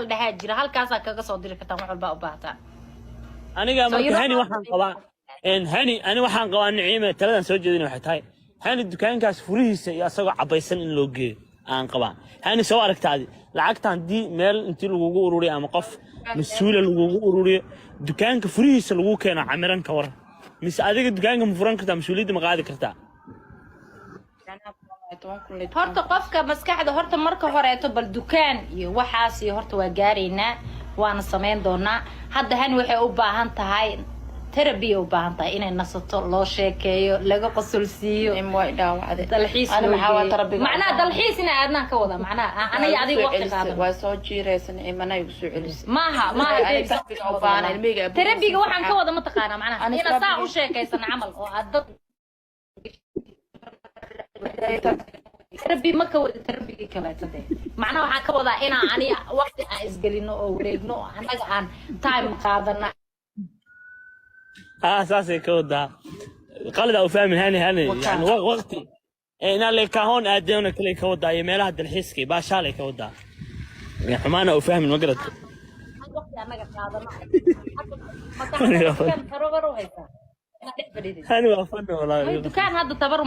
La dhahaa jira, halkaasaa kaga soo diri kartaan wax walbaa u baahataan. Aniga So you marka don't Hani have waxaan to qabaa Hani, ani waxaan qabaa, Niciime, taladan soo jeedin waxay tahay Hani dukaankaas furihiisa iyo asagoo cabaysan in loo geeyo aan qabaa. Hani, soo aragtaadi lacagta haddii meel intii lagugu ururiyo ama qof mas-uula lagugu ururiyo, dukaanka furihiisa lagu keeno camiran, ka waran? Mise adiga dukaanka ma furan kartaa? Mas-uuliyadda ma qaadi kartaa? 10,000 Horta qofka maskaxda, horta marka horeeto bal dukaan iyo waxaas iyo horta waa gaaraynaa, waana samayn doonaa. Hadda Hani waxay u baahan tahay therapy, u baahan tahay inay nasato, loo sheekeeyo, laga qosolsiiyo. Nim way dhaawacday. Dalxiis Ani loo maxaa waa geeyo. therapy-ga Macnaha u baahan. dalxiis ina aadnaan ka wada, macnaha aniga adiga waqti qaadan. Waa soo jiiraysa Nicimana, igu soo celisay. Maaha, maaha. Ani Babe, therapy-ga u baahan, ilmahayga abuurkiisa. Therapy-ga waxaan ka wada, mataqaanaa, macnaha Ani ina saa u therapy-ga- sheekaysana camal oo aad dad therapy ma ka wada, therapy-gii kaleeto dee. Macnaha waxaan ka wadaa inaa ani waqti aan isgelino oo wareegno oo annaga aan time qaadana. Ah, saasay ka wadaa. Qalida u fahmin Hani. Hani yani waqti inaa leekahoon aadeena kale ka wadaa iyo meelaha dalxiiska iyo baashaalay ka wadaa. Yani xumaana u fahmin, ma garata? Waqti annaga qaadano. Dukaan tababar u haysaa inaad dhex fadhiidid. Hani waa fadhi. May Walaahi. Dukaan hadda tabar.